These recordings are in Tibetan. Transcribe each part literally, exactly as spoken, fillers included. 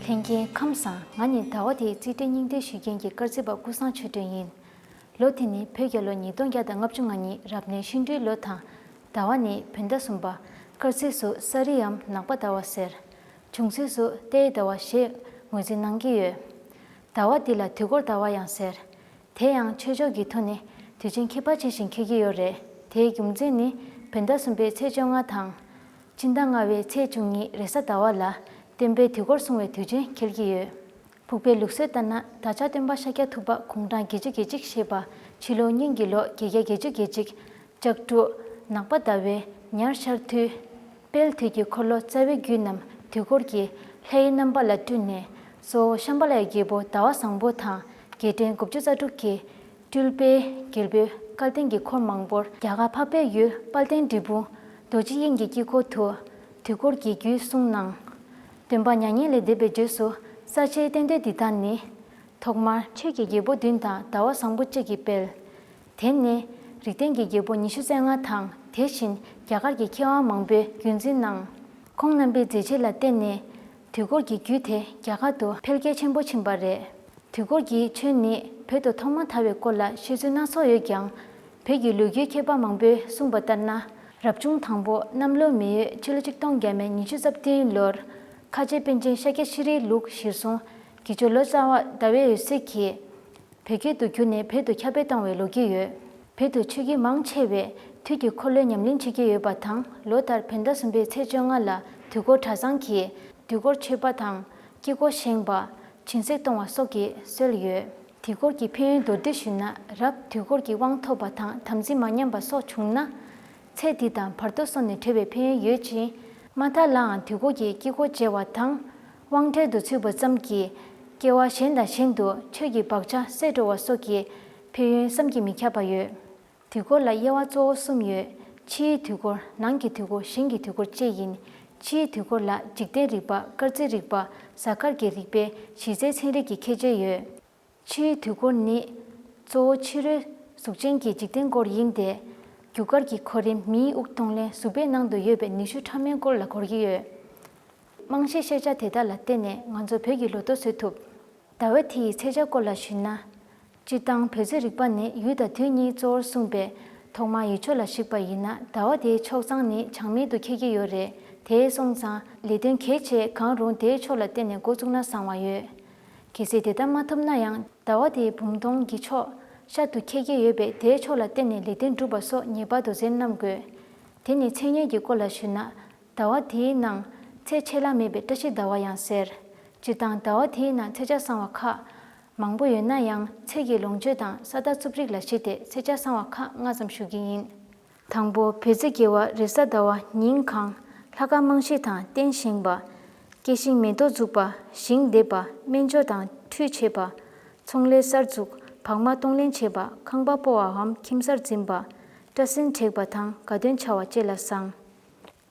ལྷན་རྒྱས་ཁམས་བཟང་། ང་ནི་ཟླ་བ་དེའི་རྩིས་འབྲས་སྙིང་བསྡུས་ཞུ་མཁན་གྱི་དཀར་རྩིས་པ་ཀུན་བཟང་ཆོས་སྒྲོན་ཡིན། ལོ་དེ་ནི་བོད་རྒྱལ་ལོ་ཉིས་སྟོང་བརྒྱ་དང་ལྔ་བཅུ་ང་གཉིས་རབ་གནས་ཤིང་སྦྲུལ་ལོ་དང་། ཟླ་བ་ནི་བོད་ཟླ་གསུམ་པ། སྐར་རྩིས་སུ་ས་རི་འམ་ནག་པ་ཟླ་བ་ཟེར། འབྱུང་རྩིས་སུ་ཏའི་ཟླ་བ་ཞེས་ངོས་འཛིན་གནང་གི་ཡོད། ཟླ་བ་འདི་ལ་དུས་འཁོར་ཟླ་བ་ཡང་ཟེར། དེ་ཡང་ཆོས་ཕྱོགས་ཀྱི་ཐོག་ནས་དུས་ཆེན་ཁྱད་པར་ཆེ་ཞིག་འཁེལ་གྱི་ཡོད་རེད། དེའི་རྒྱུ་མཚན་ནི་བོད་ཟླ་གསུམ་པའི་ཚེས་བཅོ་ལྔ་དང་། སྤྱི་ཟླ་ལྔ་བའི་ཚེས་བཅུ་གཉིས་རེས་གཟའ་ཟླ་བ་ལ་སྟོན་པའི་དུས་འཁོར་སྲུང་བའི་དུས་ཆེན་འཁེལ་གྱི་ཡོད། བོད་པའི་ལུགས་སྲོལ་ལྟར་ན། ད་ཆ་སྟོན་པ་ཤཱཀྱ་ཐུབ་པ་དགུང་གྲངས་བརྒྱད་ཅུ་གྱ་གཅིག་བཞེས་པ། ཕྱི་ལོ་སྔོན་གྱི་ལོ་བརྒྱད་བརྒྱ་བརྒྱད་ཅུ་གྱ་གཅིག་ལྕགས་འབྲུག་ནག་པ་ཟླ་བའི་ཉར་ཤར་དུས། དཔལ་དུས་ཀྱི་འཁོར་ལོ་རྩ་བའི་རྒྱུད་རྣམས་དུས་འཁོར་གྱི་ལྷའི་རྣམ་པ་ལ་སྤྲུལ་ནས། གཙོ་བོ་ཤམྦྷ་ལའི་རྒྱལ་པོ་ཟླ་བ་བཟང་པོ་དང་རྒྱལ་ཕྲན་དགུ་བཅུ་རྩ་དྲུག་གི་སྤྲུལ་པའི་རྒྱལ་པོའི་སྐལ་ལྡན་གྱི་འཁོར་མང་པོར་རྒྱ་གར་འཕགས་པའི་ཡུལ་དཔལ་ལྡན་འབྲས་སྤུངས་རྡོ་རྗེ་དབྱིངས་ཀྱི་དཀྱིལ་འཁོར་དུ་དུས་འཁོར་གྱི་རྒྱུད་གསུངས་གནང་། སྟོན་པ་མྱ་ངན་ལས་འདས་པའི་རྗེས་སུ་ས་ཆའི་གཏན་སྡོད་འདི་དག་ནི། ཐོག་མར་ཆོས་ཀྱི་རྒྱལ་པོ་བདུན་དང་ཟླ་བ་བཟང་པོ་གཅིག་གིས་སྤེལ། དེ་ནས་རིགས་ལྡན་གྱི་རྒྱལ་པོ་ཉི་ཤུ་རྩ་ལྔ་དང་དེ་བཞིན་རྒྱ་གར་གྱི་མཁས་དབང་མང་པོས་རྒྱུན་འཛིན་གནང་། ཁོང་རྣམ་པའི་མཛད་རྗེས་ལ་བརྟེན་ནས་དུས་འཁོར་གྱི་རྒྱུད་དེ་རྒྱ་གར་དུ་འཕེལ་རྒྱས་ཆེན་པོ་ཕྱིན་པ་རེད། དུས་འཁོར་གྱི་ཆོས་ནི་བོད་དུ་ཐོག་མ་དར་བའི་སྐོར་ལ་བཤད་ཚུལ་སྣ་ཚོགས་ཡོད་ཀྱང་། བོད་ཀྱི་ལོ་རྒྱུས་མཁས་པ་མང་པོས་གསུངས་པ་ལྟར་ན། རབ་བྱུང་དང་པོ་གནམ་ལོ་མེ་ཡོས་ཕྱི་ལོ་ཆིག་སྟོང་བརྒྱ་མེད་ཉི་ཤུ་རྩ་བདུན་ལོར་ཁ་ཆེ་པཎ་ཆེན་ཤཱཀྱ་ཤྲཱི་ལུགས་གཞིར་བཟུང་དགེ་ཆོས་ལོ་ཙཱ་བ་ཟླ་བའི་འོད་ཟེར་གྱིས་བོད་བརྒྱུད་དུ་བསྒྱུར་ནས་བོད་དུ་ཁྱབ་སྤེལ་བཏང་བའི་ལོ་རྒྱུས་ཡོད། བོད་དུ་ཆོས་བརྒྱུད་མང་ཆེ་བས་དུས་ཀྱི་འཁོར་ལོའི་ཉམས་ལེན་བྱེད་ཀྱི་ཡོད་པ་དང་། ལོ་ལྟར་བོད་ཟླ་གསུམ་པའི་ཚེས་བཅོ་ལྔ་ལ་དུས་འཁོར་གྲྭ་ཚང་གིས་དུས་འཁོར་མཆོད་པ་དང་དཀྱིལ་འཁོར་བཞེངས་པ། སྦྱིན་སྲེག་གཏོང་བ་སོགས་ཀྱི་སྲོལ་ཡོད། དུས་འཁོར་གྱི་ཕན་ཡོན་མདོར་བསྡུས་ཞུས་ན། རབ་དུས་འཁོར་གྱི་དབང་ཐོབ་པ་དང་དམ་ཚིག་མ་ཉམས་པ་སོགས་བྱུང་ན། ཚེ་འདི་དང་བར་དོ་སོགས་ནས་གྲོལ་བའི་ཕན་ཡོན་ཡོད་ཅིང་། མ་མཐའ་ལའང་དུས་འཁོར་གྱི་དཀྱིལ་འཁོར་མཇལ་བ་དང་། དབང་གྲལ་དུ་ཚུད་པ་ཙམ་གྱིས་སྐྱེ་བ་གཞན་དང་གཞན་དུ་ཆོས་ཀྱི་བག་ཆགས་སད་འགྲོ་བ་སོགས་ཀྱི་ཕན་ཡོན་བསམ་གྱིས་མི་ཁྱབ་པ་ཡོད། དུས་འཁོར་ལ་དབྱེ་བ་གཙོ་བོ་གསུམ་ཡོད། ཕྱིའི་དུས་འཁོར། ནང་གི་དུས་འཁོར། ཞིང་གི་དུས་འཁོར་བཅས་ཡིན། ཕྱིའི་དུས་འཁོར་ལ་འཇིག་རྟེན་རིག་པ། སྐར་རྩིས་རིག་པ། གཟའ་སྐར་གྱི་རིག་པའི་གཞི་རྩའི་ཚན་རིག་གི་ཁྱད་ཆོས་ཡོད། ཕྱིའི་དུས་འཁོར་ནི་གཙོ་བོ་ཕྱི་རོལ་གཟུགས་ཅན་གྱི་འཇིག་རྟེན་སྐོར་ཡིན་ཏེ། རྒྱུ་སྐར་གྱི་གོ་རིམ། མིའི་དབུགས་གཏོང་ལེན། གཟུགས་པོའི་ནང་དུ་ཡོད་པའི་ནུས་ཤུགས་ཕྲ་མོའི་སྐོར་ལ་གོ་གི་ཡོད། རྨང་གཞིའི་ཤེས་བྱ་དེ་དག་ལ་བརྟེན་ནས་ང་ཚོ་བོད་ཀྱི་ལོ་ཐོ་བཟོ་ཐུབ། ཟླ་བ་དེ་ཡི་ཚེས་ཆ་སྐོར་ལ་ཞུས་ན། སྤྱིར་བཏང་བོད་ཚེས་རིག་པ་ནི་ཡུལ་དང་དུས་གཉིས་གཙོ་བོར་གསུངས་པས། ཐོག་མར་ཡུལ་ཕྱོགས་ལ་གཞིགས་པ་ཡིན་ན། ཟླ་བ་དེའི་ཕྱོགས་གཙང་ནི་བྱང་སྨད་དུ་འཁེལ་གྱི་ཡོད་རེད། དེ་སོང་ཙང་ལས་དོན་གལ་ཆེ་གང་རུང་དེའི་ཕྱོགས་ལ་བརྟེན་ནས་འགོ་བཙུགས་ན་བཟང་བ་ཡོད། གལ་སྲིད་དེ་ལྟར་མ་ཐུབ་ན་ཡང་། ཟླ་བ་དེའི་བུམ་སྟོང་གི་ཕྱོགས་ཤར་དུ་འཁེལ་གྱི་ཡོད་པས། དེའི་ཕྱོགས་ལ་བརྟེན་ནས་ལས་དོན་སྒྲུབ་པ་སོགས་ངེས་པར་དུ་འཛེམ་གནང་དགོས། དེ་ནི་མཚན་ཉིད་ཀྱི་སྐོར་ལ་ཞུས་ན། ཟླ་བ་དེའི་ནང་ཚེས་ཆད་ལྷག་མེད་པའི་བཀྲ་ཤིས་ཟླ་བ་ཡང་ཟེར། སྤྱིར་བཏང་ཟླ་བ་དེའི་ནང་ཚེས་ཆ་གསང་བ་ཁག་མང་པོ་ཡོད་ན་ཡང་། ཚེས་ཀྱི་ལོངས་སྤྱོད་དང་ས་བདག་རྩུབ་རིགས་ལ་གཞིགས་ཏེ་ཚེས་ཆ་གསང་བ་ཁག་ལྔ་ཙམ་ཞུ་གི་ཡིན། དང་པོ། བོད་ཚེས་དགེ་བ་རེས་གཟའ་ཟླ་བ་ཉིན་གང་། ལྷ་ཁང་རྨང་གཞི་དང་རྟེན་བཞེངས་པ། སྐྱེ་ཤིང་མེ་ཏོག་འཛུགས་པ། ཞིང་འདེབས་པ། སྨན་སྦྱོར་དང་ཁྲུས་བྱེད་པ། ཚོང་ལས་གསར་འཛུགས། བག་མ་གཏོང་ལེན་བྱེད་པ། ཁང་པ་སྤོ་བའམ་ཁྱིམ་གསར་འཛིན་པ། སྐྲ་སེན་བྲེག་པ་དང་དགའ་སྟོན་བྱ་བ་བཅས་ལ་བཟང་།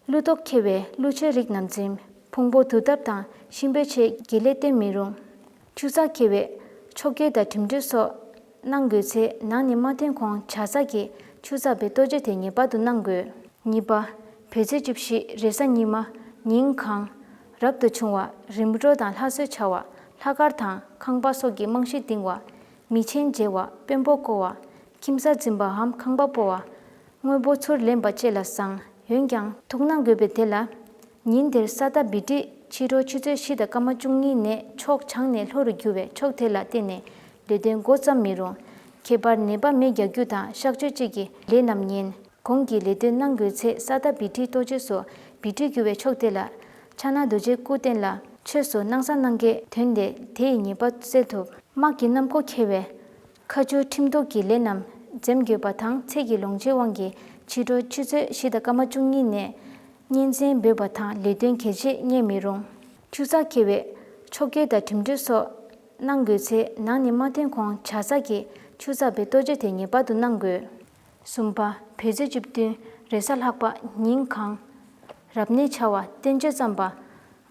ཀླུ་གདོག་ཁེལ་བས་ཀླུ་མཆོད་རིགས་རྣམས་འཛེམ། ཕུང་པོ་བསྡུ་ཐབས་དང་གཤིན་པོའི་ཆེད་དགེ་ལེགས་བསྟེན་མི་རུང་། ཆུ་ཚགས་ཁེལ་བས་ཆོ་ག་དང་འགྲིམ་འགྲུལ་སོགས་གནང་དགོས་ཚེ། ནང་ནས་མ་ཐོན་གོང་བྱ་ཚ་གྱིས་ཆུ་ཚགས་པའི་གཏོ་བཅོས་དེ་ངེས་པར་དུ་གནང་དགོས། གཉིས་པ། བོད་ཚེས་བཅུ་བཞི་རེས་གཟའ་ཉི་མ་ཉིན་གང་། རབ་ཏུ་བྱུང་བ། རིམ་གྲོ་དང་ལྷ་གསོལ་བྱ་བ། ལྷ་སྐར་དང་ཁང་པ་སོགས་ཀྱི་རྨང་གཞི་བཏིང་བ། མི་ཆེན་མཇལ་བ། དཔོན་པོ་བསྐོ་བ། ཁྱིམ་གསར་འཛིན་པའམ་ཁང་པ་སྤོ་བ། དངོས་པོ་ཚུར་ལེན་པ་བཅས་ལ་བཟང་། འོན་ཀྱང་ཐུགས་སྣང་དགོས་པའི་དེ་ལ། ཉིན་དེར་ས་ད་བི་ཏི། ཕྱི་དྲོ་ཆུ་ཚོད་བཞི་དང་སྐར་མ་བཅུ་གཉིས་ནས་ཕྱོགས་བྱང་ནས་ལྷོ་རུ་རྒྱུ་བས་ཕྱོགས་དེ་ལ་བརྟེན་ནས་ལས་དོན་འགོ་བརྩམ་མི་རུང་། ཁྱད་པར་ནད་པ་མེ་རྒྱག་རྒྱུ་དང་གཤག་བཅོས་བཅས་ཀྱི་ལས་རྣམས་ཉན། གོང་གི་ལས་དོན་གནང་དགོས་ཚེ་ས་ད་བི་ཏི་གཏོ་བཅོས་སུ་བི་ཏི་རྒྱུ་བའི་ཕྱོགས་དེ་ལ། ཕྱག་ན་རྡོ་རྗེའི་སྐུ་རྟེན་ལ་ཆོས་སུ་སྣང་ས་གནང་མཁན་ཐོན་ཏེ་དེ་ཡི་ཉེས་པ་སེལ་ཐུབ། དམག་གི་གནམ་སྒོ་ཁེལ་བས། ཁ་ཆུ་ཁྲིམས་གཏུག་གི་ལས་རྣམས་འཛེམ་དགོས་པ་དང་། ཚེས་ཀྱི་ལོངས་སྤྱོད་དབང་གིས་ཕྱི་དྲོ་ཆུ་ཚོད་བཞི་དང་སྐར་མ་བཅུ་གཉིས་ནས་གཉེན་ཚན་འབོད་པ་དང་ལས་དོན་གལ་ཆེ་གཉེར་མི་རུང་། ཆུ་ཚགས་ཁེལ་བས་ཆོ་ག་དང་འགྲིམ་འགྲུལ་སོགས་གནང་དགོས་ཚེ། ནང་ནས་མ་ཐོན་གོང་བྱ་ཚ་གྱིས་ཆུ་ཚགས་པའི་གཏོ་བཅོས་དེ་ངེས་པར་དུ་གནང་དགོས། གསུམ་པ། བོད་ཚེས་བཅུ་བདུན་རེས་གཟའ་ལྷག་པ་ཉིན་གང་། རབ་གནས་བྱ་བ། བསྟན་བཅོས་བརྩམས་པ།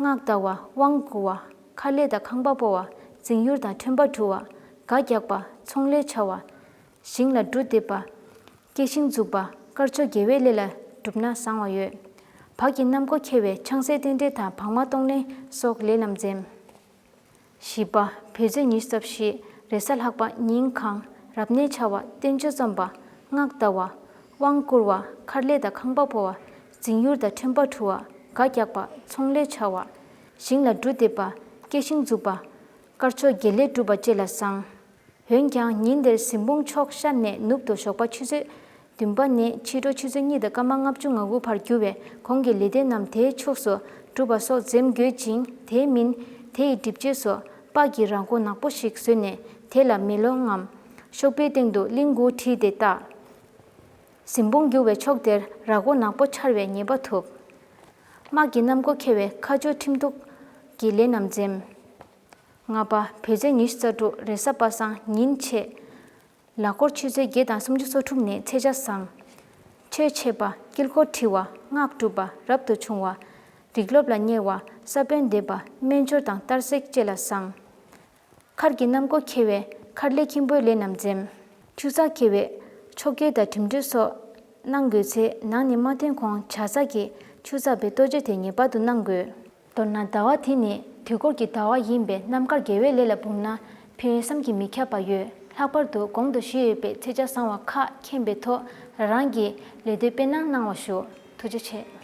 སྔགས་བཟླ་བ། དབང་བསྐུར་བ། ཁ་ལས་དང་ཁང་པ་སྤོ་བ། རྫིང་ཡུར་དང་ཁྲོན་པ་བཀྲུ་བ། སྒ་རྒྱག་པ། ཚོང་ལས་བྱ་བ། ཞིང་ལ་འབྲུ་འདེབས་པ། སྐྱེ་ཤིང་འཛུགས་པ། དཀར་ཕྱོགས་དགེ་བའི་ལས་ལ་བསྒྲུབས་ན་བཟང་བ་ཡོད། བག་གི་གནམ་སྒོ་ཁེལ་བས་ཆང་སའི་རྟེན་འབྲེལ་དང་བག་མ་གཏོང་ལེན་སོགས་ལས་རྣམས་འཛེམ། བཞི་པ། བོད་ཚེས་ཉི་ཤུ་རྩ་བཞི། རེས་གཟའ་ལྷག་པ་ཉིན་གང་། རབ་གནས་བྱ་བ། བསྟན་བཅོས་རྩོམ་པ། སྔགས་བཟླ་བ། དབང་བསྐུར་བ། མཁར་ལས་དང་ཁང་པ་སྤོ་བ། འཛིང་ཡུར་དང་ཁྲོན་པ་འཁྲུ་བ། སྒ་རྒྱག་པ། ཚོང་ལས་བྱ་བ། ཞིང་ལ་འབྲུ་འདེབས་པ། སྐྱེ་ཤིང་འཛུགས་པ། དཀར་ཕྱོགས་དགེ་ལས་སྒྲུབ་པ་བཅས་ལ་བཟང་། འོན་ཀྱང་ཉིན་དེར་གཟིམ་དཔུང་ཕྱོགས་ཤར་ནས་ནུབ་ཏུ་ཞོགས་པ་ཆུ་ཚོད་བདུན་པ་ནས་ཕྱི་དྲོ་ཆུ་ཚོད་གཉིས་དང་སྐར་མ་ལྔ་བཅུ་ང་དགུ་བར་རྒྱུ་བའི་གོང་གི་ལས་དོན་རྣམས་དེའི་ཕྱོགས་སུ་སྒྲུབ་པ་སོགས་འཛེམ་དགོས་ཅིང་། དེ་མིན་དེ་ཡི་སྒྲིབ་བྱེད་སོགས་པགས་ཀྱི་ར་མགོ་ནག་པོ་ཞིག་བཟོས་ནས་དེ་ལ་མེ་ལོང་ངམ་ཤོག་བུའི་སྟེང་དུ་གླིང་དགུ་བྲིས་ཏེ་བཏགས། གཟིམ་དཔུང་རྒྱུ་བའི་ཕྱོགས་དེར་ར་མགོ་ནག་པོ་འཆར་བའི་ཉེས་པ་ཐུབ། དམག་གི་གནམ་སྒོ་ཁེལ་བའི་ཁ་མཆུ་ཁྲིམས་གཏུག་གི་ལས་རྣམས་འཛེམ། ལྔ་པ། བོད་ཚེས་ཉི་ཤུ་རྩ་དྲུག་རེས་གཟའ་པ་སངས་ཉིན་ཕྱེད། ལག་འཁོར་ཆུ་ཚོད་བརྒྱད་དང་སུམ་ཅུ་སོ་དྲུག་ནས་ཚེས་ཆ་བཟང་། ཆོས་འཆད་པ། དཀྱིལ་འཁོར་འཁྲི་བ། སྔགས་སྒྲུབ་པ། རབ་ཏུ་བྱུང་བ། རིགས་སློབ་ལ་གཉེར་བ། ས་བོན་འདེབས་པ། སྨན་སྦྱོར་དང་གཏར་སྲེག་བཅས་ལ་བཟང་། མཁར་གྱི་གནམ་སྒོ་ཁེལ་བས་མཁར་ལས་ཁྱིམ་པོའི་ལས་རྣམས་འཛེམ། ཆུ་ཚགས་ཁེལ་བས་ཆོ་ག་དང་འགྲིམ་འགྲུལ་སོགས་གནང་དགོས་ཚེ་ནང་ནས་མ་ཐོན་གོང་བྱ་ཚ་གྱིས་ཆུ་ཚགས་པའི་ལྟོ་ཆས་དེ་ངེས་པར་དུ་གནང་དགོས། མདོར་ན་ཟླ་བ་དེ་ནི་དུས་འཁོར་གྱི་ཟླ་བ་ཡིན་པས་རྣམ་དཀར་དགེ་བའི་ལས་ལ་འབུངས་ན་ཕན་ཡོན་བསམ་གྱིས་མི་ཁྱབ་པ་ཡོད། ལྷག་པར་དུ་གོང་དུ་ཞུས་ཡོད་པའི་ཚེས་ཆ་བཟང་བ་ཁག་མཁྱེན་པའི་ཐོག་རང་རང་གི་ལས་དོན་སྤེལ་གནང་གནང་བ་ཞུ། ཐུགས་རྗེ་ཆེ།